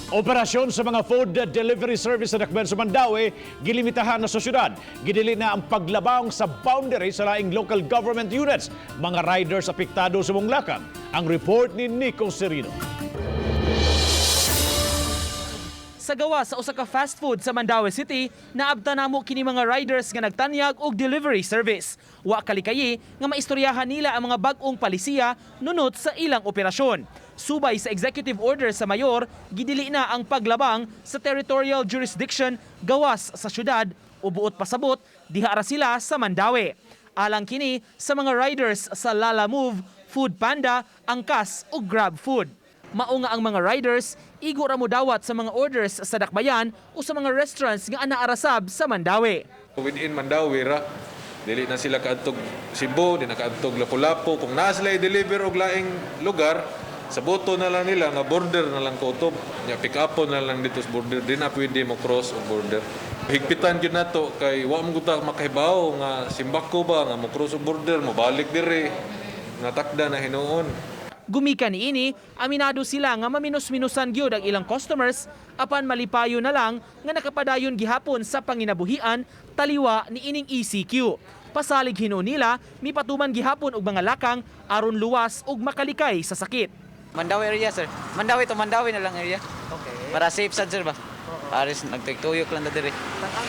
Operasyon sa mga food delivery service sa Dakbayan sa Mandaue, gilimitahan na sa syudad. Gidili na ang paglabang sa boundary sa laing local government units. Mga riders apektado sa Munglakang. Ang report ni Nico Serino. Sa gawas sa usa ka fast food sa Mandaue City, naabta namo kini mga riders nga nagtanyag og delivery service. Wa kalikayi nga maistoryahan nila ang mga bag-ong palisiya nunot sa ilang operasyon. Subay sa executive order sa mayor, gidili na ang paglabang sa territorial jurisdiction gawas sa syudad o buot pasabot diha ra sila sa Mandaue. Alang kini sa mga riders sa Lalamove, Food Panda, Angkas ug Grab Food. Mao nga ang mga riders igo ra modawat sa mga orders sa dakbayan o sa mga restaurants nga anaa ra sab sa Mandaue. Within Mandaue ra, dili na sila kaadtog Cebu, di na kaadtog Lapu-Lapu. Kung naa sila i-deliver og laing lugar, sa boto na lang nila nga border na lang kutob. Nya pick up na lang dito sa border, di na pwede mo cross og border. Higpitan gyud nato kay wa mo gud ta makahibaw nga simbako ba nga mo cross og border, mo balik diri nga takda na hinuon. Gumikan niini, aminado sila nga maminus-minusan gyud ang ilang customers apan malipayo na lang nga nakapadayon gihapon sa panginabuhian taliwa ni ining ECQ. Pasalig hinuon nila, mipatuman gihapon og mga lakang aron luwas ug makalikay sa sakit. Mandaue area, sir. Mandaue to Mandaue na lang area. Okay. Para safe sad, sir, ba? Pares nagtuyok lang na diri.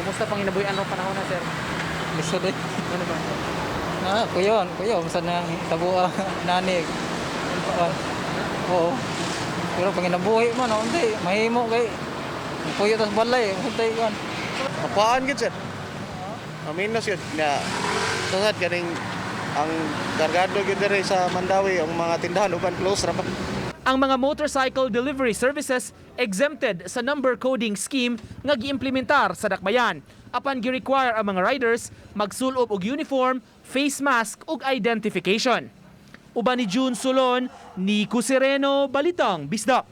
Kumusta panginabuhian rong panahon na, sir? Lisod eh. Ano ba? Ah, kuyon, kuyon. Saan na tabo nani. Ah, oo. Pero panginabuhi mo, no, hindi. Mahimo kay. Puyo tas balay, hindi kan. Makuhaan gid, sir. Aminos gid na sasad kaning ang kargado gid diri sa Mandaue, ang mga tindahan uban close ra pa. Ang mga motorcycle delivery services exempted sa number coding scheme nga giimplementar sa dakbayan. Apan gi-require ang mga riders magsulob og uniform, face mask ug identification. Uban ni June Solon, Nico Sereno, Balitang Bisdak.